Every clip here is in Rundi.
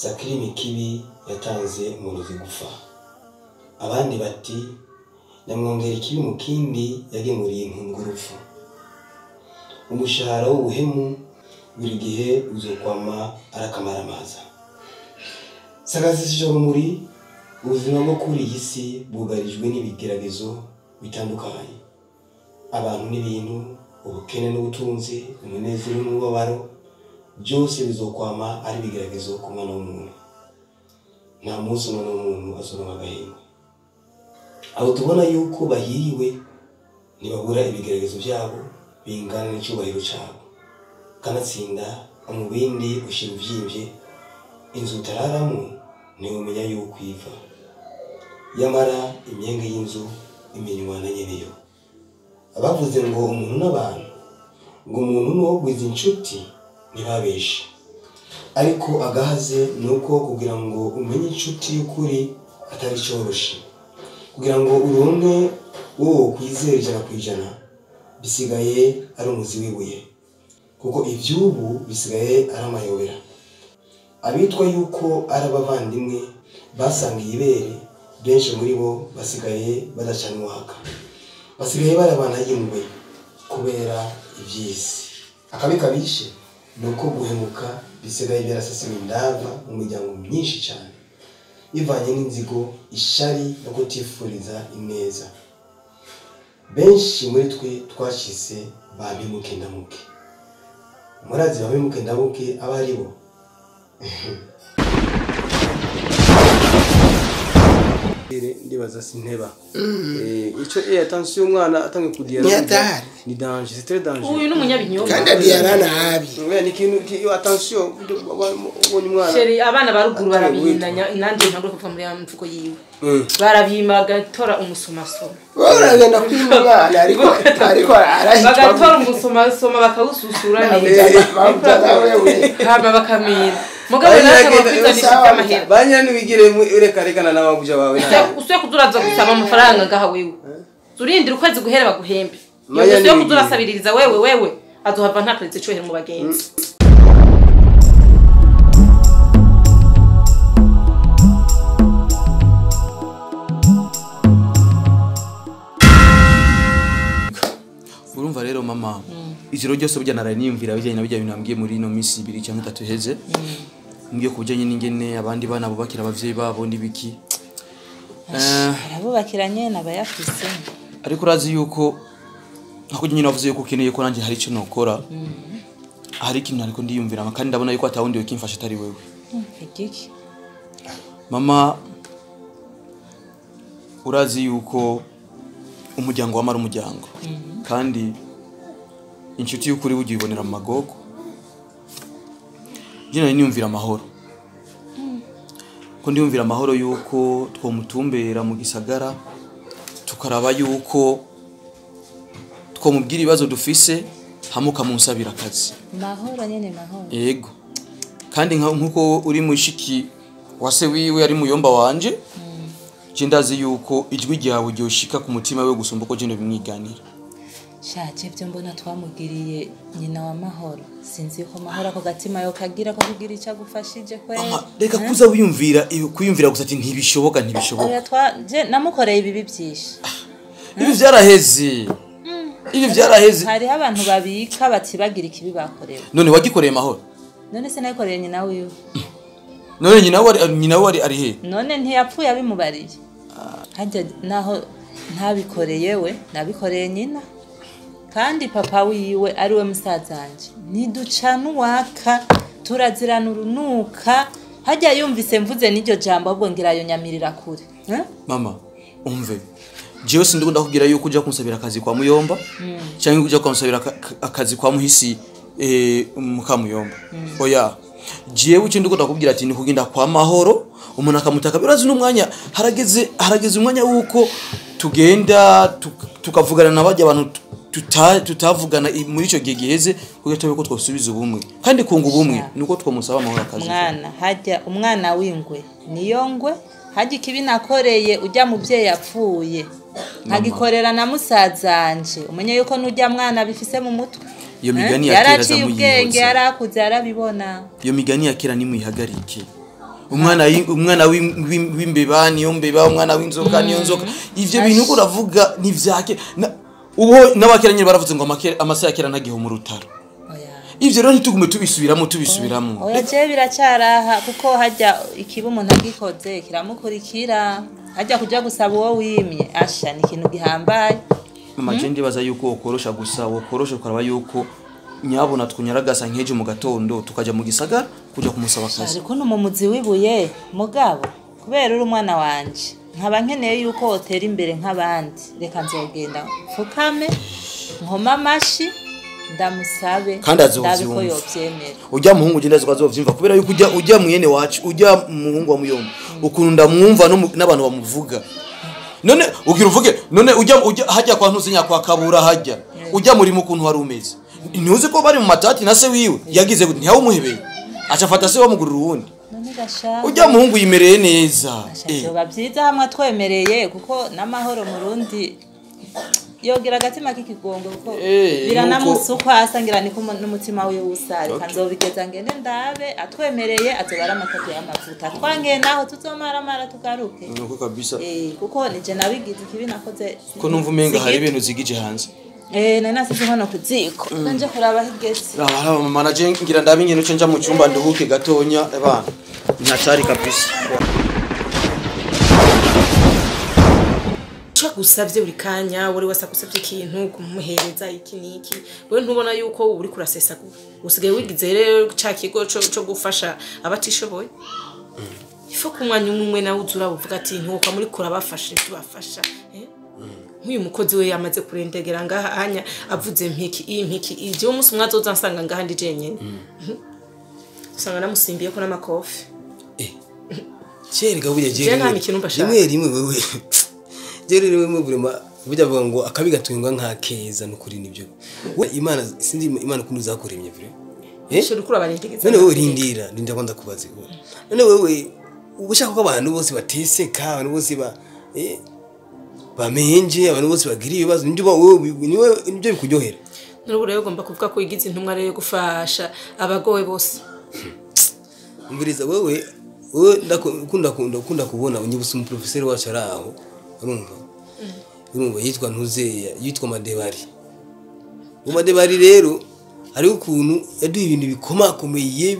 Sakirimi kibi yatanze umurozi gufa. Abandi bati nyamwongera ikibi mu kindi yagemuriye impungurupfu. Umushahara w'ubuhemu buri gihe uzokwama arakamaramaza. Sagazishije rumuri, ubuzima bwo kuri iyi si bwugarijwe n'ibigeragezo bitandukanye. Abantu n'ibintu, ubukene n'ubutunzi, umunezero n'umubabaro, byose bizokwama ari ibigeragezo ku mwana w'umuntu. Nta munsi umwana w'umuntu azoronka agahenge. Abo tubona yuko bahiriwe ntibabura ibigeragezo byabo bingana n'icyubahiro cyabo. Kanatsinda umubindi ushira uvyimvye, inzu utararamo ntiwomenya yuko iva. Yamara imyenge y'inzu imenywa na nyeneyo. Abavuze ngo umuntu n'abantu, ngo umuntu n'uwogwiza inshuti ntibabeshe. Ariko agahaze nuko kugira ngo umenye inshuti y'ukuri atari coroshe. Kugira ngo uronke uwo kwizera 100% bisigaye ari umuzi w'ibuye, kuko ivy'ubu bisigaye ari amayobera. Abitwa yuko ari abavandimwe basangiye ibere, benshi muri bo basigaye badacana uwaka, basigaye barabana y'ingwe kubera ivy'isi. Akabi kabishe nuko guhemuka bisigaye byarasasiwe indava mu miryango myinshi cyane, bivanye n'inzigo, ishari no kutifuriza ineza. Benshi muri twe twashyize ba mpemuke ndamuke. Murazi ba mpemuke ndamuke aba ari bo? Ndibaza sinteba. Ico attention umwana atangiye kudiyara ni danger, c'est très danger. Uyu n'umunyabinyoma. Kandi adiyara nabi. Oya ni kintu attention ubonye umwana. Sheri abana baruguru barabinanya nanje ntangure kuva muri ya mfuko yiwe. Barabyima bagatora umusomasoma. Baragenda kwima umwana ariko arahitwa. Bagatora umusomasoma bakawususura neza. Hama bakamira. Mugabo nawe kwizanisha amahera. Banya nibigire ureka rekana n'ababuja bawe. Usuye kuduraza gusaba amafaranga ngaha wewe. Zurindira ukwezi guhera baguhembe. Usuye kudurasabiririza wewe azohava ntaperetse cyohere mu bagenzi. Urumva rero mama, ijoro ryose burya naraye niyumvira bijyanye na bijya bintu nambwiye muri ino minsi 2 cyangwa 3 heze. Ngiye kubijyanye n'ingene abandi bana bubakira abavyeyi babo nibiki. Arabubakira nyene abayafise. Ariko urazi yuko nako nyine navuze yuko ukeneye ko nanje hari ico nokora. Hari ikintu ariko ndiyumvira kandi ndabona yuko atawundi wekimfasha atari wewe. Igiki? Mama, urazi yuko umuryango wamara umuryango. Kandi inshuti y'ukuri ugibonera mu magogo. Jina niyumvira amahoro. Ko ndiyumvira amahoro yuko twomutumbera mu gisagara tukaraba yuko twomubwira ibibazo dufise hamuka munsabira akazi. Mahoro nyene mahoro. Yego. Kandi nkuko uri mushiki wase wiwe ari muyomba wanje. Je ndazi yuko ijwi ryawe ryoshika ku mutima we gusumba ko je bimwiganira. Shaje byo mbona twamugiriye nyina wa mahoro, sinzi ko mahoro ako gatima yo kagira ko kugira icyo agufashije kweli. Reka kuza wiyumvira kuyumvira gusa ati ntibishoboka ntibishoboka. Je namukoreye ibibi byinshi. Ibi byaraheze. Ibi byaraheze. Hariho abantu babika batibagira ikibi bakorewe. None wagikoreye mahoro? None se nayikoreye nyina wiwe. None nyina we ari he? None ntiyapfuye abimubariye. Hajya naho ntabikoreye we, nabikoreye nyina. Kandi papa wiwe ari we musazanje. Niducana uwaka, turazirana urunuka. Hajya yumvise mvuze n'iryo jambo ahubwo ngira yo nyamirira kure. Mama, umve. Jewe sindikunda kugira yuko uja kunsabira akazi kwa muyomba cyangwa uja kunsabira akazi kwa muhisi mukamuyomba. Oya. Jewe icyo ndikunda kubwira ati ni kugenda kwa mahoro umuntu akamutaka birazi n'umwanya harageze umwanya wuko tugenda tukavugana nabajya abantu tutavugana muri ico gihe giheze kugira tube ko twosubiza ubumwe kandi kunga ubumwe nuko twomusaba amahoro akazi. Mwana hajya umwana w'ingwe niyo ngwe hajya ikibi nakoreye ujya muvyeyi yapfuye nkagikorera na musazanje umenye yuko nujya mwana bifise mu mutwe. Iyo migani ya kera za muyibutsa yarakuze yarabibona. Iyo migani ya kera nimuyihagarike. Umwana w'imbeba niyo mbeba, umwana w'inzoka niyo nzoka. Ivyo bintu uko uravuga ni vyake. Ubu n'abakera nyine baravuze ngo amase ya kera ntagihe mu rutaro. Ivyo rero ntitugume tubisubiramo. Oya je biracyaraha kuko hajya ikiba umuntu agikoze kiramukurikira, hajya kuja gusaba uwo wimye asha ni ikintu gihambaye. Mama je ndibaza yuko wokorosha gusa, wokorosha ukaraba yuko nyabona twunyaragasa nkeje mu gatondo tukaja mu gisagara kuja kumusaba akazi. Ariko n'umumuzi wibuye mugabo kubera uri umwana wanje nkaba nkeneye yuko wotera imbere nk'abandi, reka nzogenda mfukame nkoma amashi ndamusabe kandi azovyumva. Ujya muhungu ugenda azovyumva kubera yuko ujya mwene wacu, ujya muhungu wa muyomba ukuntu ndamwumva n'abantu bamuvuga. None ugira uvuge none ujya hajya kwa ntuzinya kwa Kabura hajya ujya muri mukuntu wari umeze, ntuzi ko bari mu matati na se wiwe yagize gute ntiyawumuhebeye aca afata se wamugurira uwundi. Ujya muhungu yimereye neza. Byoba byiza hamwe twemereye kuko n'amahoro mu Rundi yogira agatima k'ikigongo kuko biranamusukwa asangira niko n'umutima wiwe usari. Kanzobigeza ngende ndabe atwemereye azobara amatatu y'amavuta twange naho tuzomara mara tugaruke. Nuko kabisa. Kuko nije nabigize ikibi nakoze ko numva umenga hari ibintu zigije hanze. Nari nasize hano ku ziko nje kuraba higeze. Raba mama naje ngira ndabe ingene nce nja mu cyumba nduhuke gatonya ebana ntacari kabisa. Gusavye buri kanya wari wasagusavye ikintu kumuhereza iki niki, wewe ntubona yuko uri kurasesagura usigaye wigize rero ca kigo co gufasha abatishoboye. Ifo kumwanya umwe nawe uzura uvuga ati ntuko muri kurabafasha tubafasha. Nk'uyu mukozi we yamaze kurendegera ngaha anya avuze mpiki iyi mpiki ije umunsi umwe azoza nsanga ngaha ndi jenyene usanga namusimbiye ko n'amakofi. Cyerega burya je rimwe rimwe wewe jeri rimwe burema burya avuga ngo akabi gatwengwa nka keza nukuri nibyo. We Imana sinzi Imana kuntu zakuremye vure. Shuri kuri abarentegeza. None wewe rindira rinda kwanza kubaze. None wewe ubushaka ko abantu bose bateseka, abantu bose ba bamenje, abantu bose bagira ibibazo nibyo wewe niwe nibyo bikuryohera. N'ubu rero ugomba kuvuga ko igize intumwa rero gufasha abagowe bose. Umviriza wewe ndakunda kubona unyibutsa umuprofesseur wacu araho. Urumva yitwa Ntuzeya, yitwa Madebari. Madebari rero ari ukuntu yaduha ibintu bikomakomeye,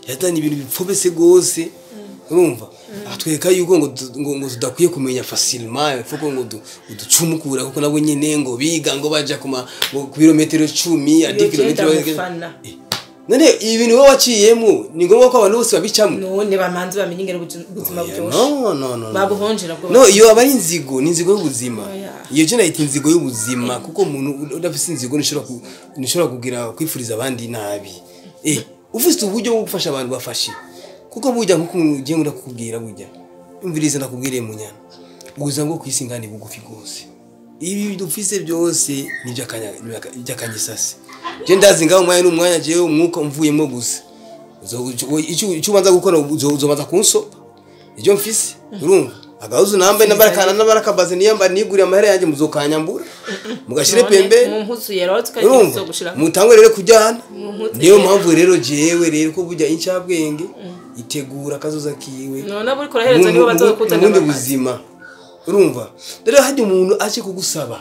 yatanye ibintu bipfobese gose. Urumva atwereka yuko ngo tudakwiye kumenya facilement, fuko ngo ducumukura kuko nabo nyene ngo biga ngo baja kuma ku birometero 10 adi kilometero. None ibintu wowe waciyemo ni ngombwa ko abantu bose babicamo. None bamanze bamenye ingene ubuzima buryoshe. No. Babuhonjera bwo. No iyo aba ari inzigo, ni inzigo y'ubuzima. Iyo je nayita inzigo y'ubuzima kuko umuntu udafise inzigo nishobora kugira kwifuriza abandi nabi. Ufise uburyo bwo gufasha abantu bafashe. Kuko burya nkuko ugiye ndakubwira burya. Umvirize ndakubwiriye munyana. Ubuzima bwo kwisingana bugufi gose. Ibi dufise byose ni by'akanyisasi. Je ndazi ngaho umwanya n'umwanya jewe umwuka umvuyemo gusa. Icyo ubanza gukora uzobanza kunsopa. Icyo mfise urumva agahuzu nambaye n'abarakana n'abarakabaze niyamba niguriye amahera yanjye muzokanyambura. Mugashire pembe. Mu mpuzu yera tukagizo gushira. Mutangwe rero kujyana. Niyo mpamvu rero jewe rero ko burya incabwenge itegura kazoza kiwe. None buri korahereza nibo bazokuzana mu buzima. Urumva rero hadi umuntu aje kugusaba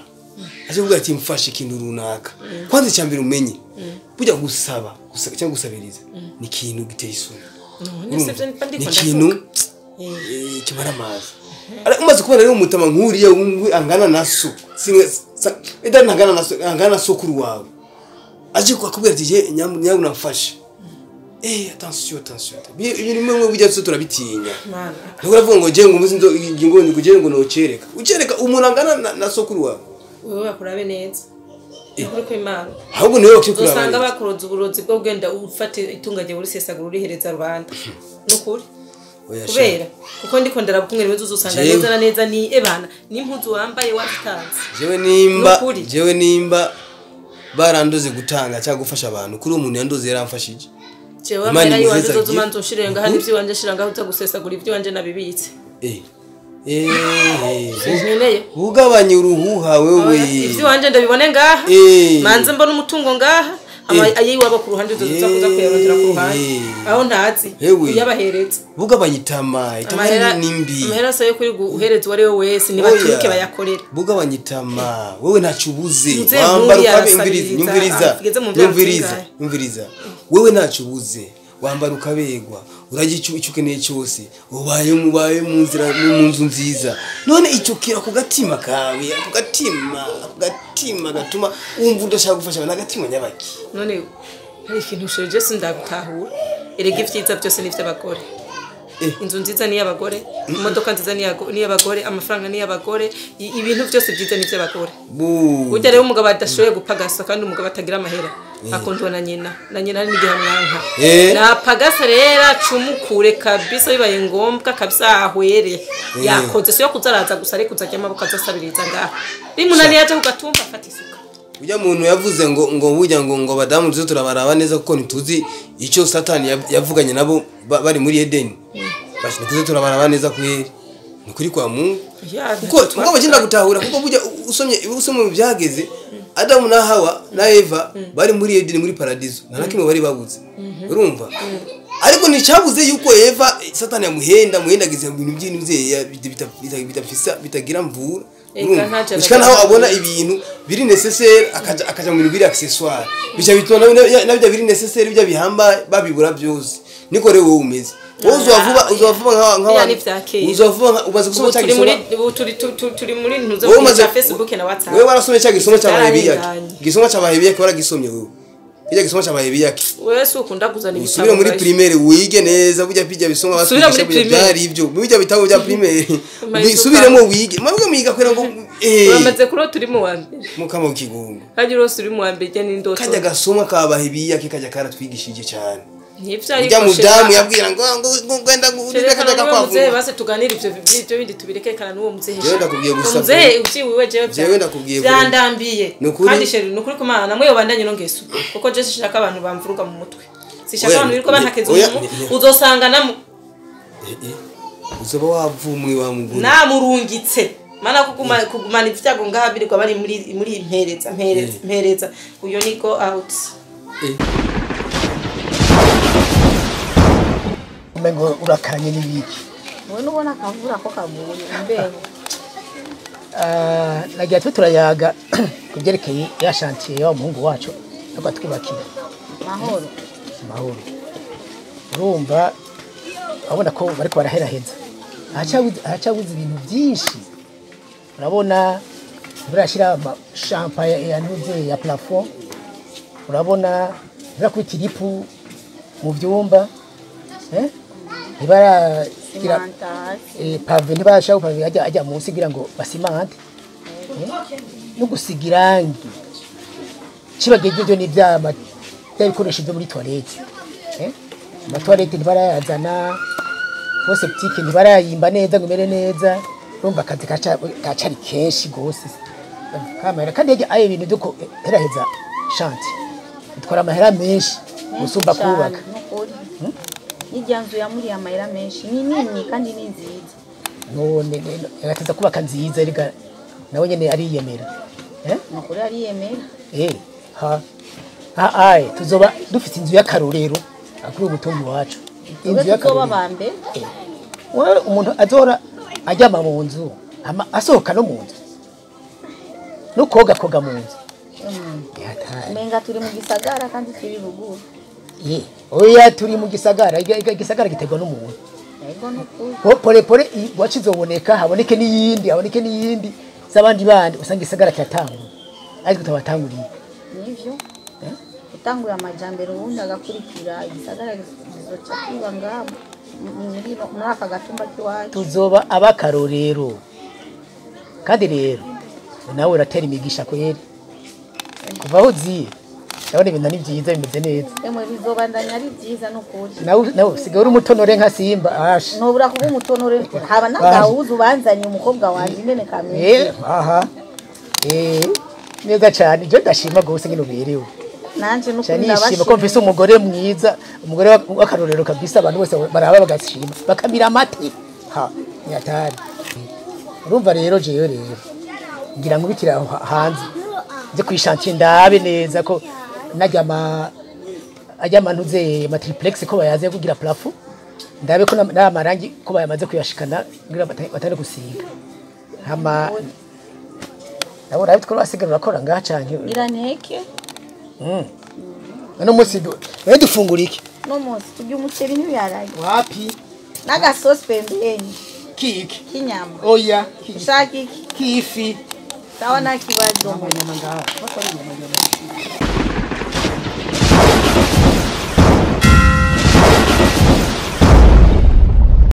aje kuvuga ati mfashe ikintu runaka, kwanza icyambere umenye burya gusaba cyangwa gusabiriza ni ikintu giteye isoni, ni ikintu kimara amazi. Umaze kubona rero umutama nkuriye angana na so angana na so angana na sokuru wawe aje kukubwira ati je nyabuna mfashe. Attention ibintu bimwe bijya byose turabitinya. Ntabwo uravuga ngo je ngo umuzi ngo ngo ngo nocereka ucereka umuntu angana na sokuru wawe. Wewe bakurabe neza. Ukuri ko Imana. Ahubwo niwe bakikura. Usanga bakuroza uburozi bwo genda ufate itunga rye urisesagura urihereza rubanda. Nukuri. Kubera kuko ndiko ndarabukumwe rero uzusanga neza na neza ni ebana n'impuzu wambaye watanze. Jewe nimba barandoze gutanga cyangwa gufasha abantu kuri umuntu yandoze yaramfashije. Jewe amera yiwanje uzomanza ushire ngaha n'ivyo wanje shira ngaho utagusesagura ivyo wanje nabibitse. Nkeneye ugabanye uruhuha wewe. Ivyo wanje ndabibone ngaha. Manze mbona umutungo ngaha. Ayiwabo ku ruhande uzoza kuza kuyarondera ku ruhande aho ntazi uyabahereza bugabanya itama itama ni mbi amahera sayo kuri guhereza uwo ari we wese nibaturuke bayakorera bugabanya itama wewe ntacyo ubuze wambara ukabe umviriza umviriza wewe ntacyo ubuze wambara ukabegwa urajya icyo ukeneye cyose ubaye mubaye mu nzira mu nzu nziza none icyo kira ku gatima kawe ku gatima gatuma wumva udashaka gufasha abana agatima nyabaki none hari ikintu usheje sindagutahura erega ivyiza byose ni ivy'abagore inzu nziza ni y'abagore imodoka nziza ni y'abagore amafaranga ni y'abagore ibintu byose byiza ni ivy'abagore burya rero umugabo adashoboye gupagasa kandi umugabo atagira amahera akundwa na nyina n'igihe amwanka napagasa rero acumukure kabisa bibaye ngombwa kabisa ahwere yakoze siyo kuzaraza gusa ariko uzajya amaboko azasabiriza ngaho bimunaniye aje kugatumba afata isuka ujya muntu yavuze ngo burya ngo badamu tuze turabaraba neza kuko ntituzi icyo Satani yavuganye nabo bari muri Edeni bashobora tuze turabaraba neza kweri ni kuri kwa Mungu kuko mugabo cyenda gutahura kuko burya usomye mu byageze Adamu na Hawa na Eva bari muri Edeni muri paradiso nta nakimwe bari babuze urumva ariko nticabuze yuko Eva Satani yamuhenda muhendagize mu bintu by'inzu bitafisa bitagira mvura urumva naho abona ibintu biri necessaire akaja mu bintu biri accessoire bica bituma nabyo biri necessaire bijya bihamba babibura byose niko rero wowe umeze uzovuba nka umaze gusoma cya gisoma turi muri ntuzo za Facebook na WhatsApp wewe warasomye cya gisoma cy'abahebiyake gisoma cy'abahebiyake waragisomye wewe kijya gisoma cy'abahebiyake wewe si ukunda kuzana ibitabo usubire muri primaire wige neza burya bijya bisoma batwigisha byari ibyo bijya bitabo bya primaire bisubiremo wige mwebwe mwiga kwera ngo uramaze kuro turi mu wa mbere mukama w'ikigungo kandi rose uri mu wa mbere jya n'indoto kajya gasoma kabahebiyake kajya karatwigishije cyane ntivyo ariko ujya mudamu yabwira ngo ngenda ngenda kwa muzehe base tuganira ivyo bindi tubirekekana n'uwo muzehe jewe ndakubwiye gusa muzehe uvyiwiwe jewe jewe ndakubwiye byandambiye kandi sheri nukuri kumana namwe yobandanye no ngeso kuko je sishaka abantu bamvuruga mu mutwe sishaka abantu biriko bantakeza umuntu uzosanga namu uzoba wavumwe wa mugore namurungitse mana kugumana ivyago ngaha birirwa bari muri mpereza mpereza uyo ni go out Mengo urakanye n'ibiki wewe nubona akavura ko kaguye imbeho nagiye turayaga kubyerekeye ya chantier ya muhungu wacu nako twibakira mahoro mahoro urumva abona ko bariko baraheraheza ahacabuze ibintu byinshi urabona burashira champagne ya ntuze ya plafond urabona burakubita iripu mu byumba ntibara pave ntibashaka pave ajya munsi kugira ngo basimante no gusiga irangi kibagejeje byo n'ibyama by'ibikoresho byo muri toilette amatoilette ntibarayazana fausse septique ntibarayimba neza ngo imere neza urumva akazi kacari kenshi gose kamera kandi ayo ibintu byo heraheza chantier bitwara amahera menshi gusumba kubaka Ijya nzu ya muri amahera menshi ni nini kandi ni nziza none yagateza kubaka nziza erega nawe nyene ariyemera nukuri ariyemera ha aye tuzoba dufite inzu y'akarorero akuri umutungo wacu inzu y'akarorero bambe wewe umuntu azora ajyama mu nzu asohoka no mu nzu no koga koga mu nzu menga turi mu gisagara kandi turi ruguru oya turi mu gisagara igisagara gitegwa n'umuntu yego nukuri pole pole wacizoboneka haboneke n'iyindi haboneke n'iyindi z'abandi bandi usanga igisagara kiratangura ariko tabatanguriye nivyo utangura amajambere ubundi agakurikira igisagara kizoca kiba ngaha muri aka gatumba k'iwacu tuzoba abakarorero kandi rero nawe uratera imigisha kweri kuva aho uziye ndabona ibintu ni byiza bimeze neza emwe bizobandanya ari byiza nukuri nawe usigaye uri umutonore nka simba asha nobura kuba umutonore haba nagahuza ubanzanye umukobwa wanje ingene kameze aha neza cyane je ndashima gose ngene uberewe nanje nukuri ndabashima ko mfise umugore mwiza umugore w'akarorero kabisa abantu bose baraba bagashima bakamira amate ha nyatari urumva rero jewe rero ngira nkubitira hanze nze kwishantiye ndabe neza ko Najya ma ajya mantuze ma triplex ko bayaze kugira plafond, ndabe ko na marangi ko bayamaze kuyashikana kugira batane gusiga. Hama nabo rabe two basigara urakora ngaha canke Ngira nteke. None munsi we dufungura iki? No munsi turya umuceri n'ibiharage. Wapi? N'agasosi pembeni. Kiki? K'inyama. Oya. Ushaka iki? Kifi. Sawa, nta kibazo. Nyama ngaha. Bakora inyama, nyama.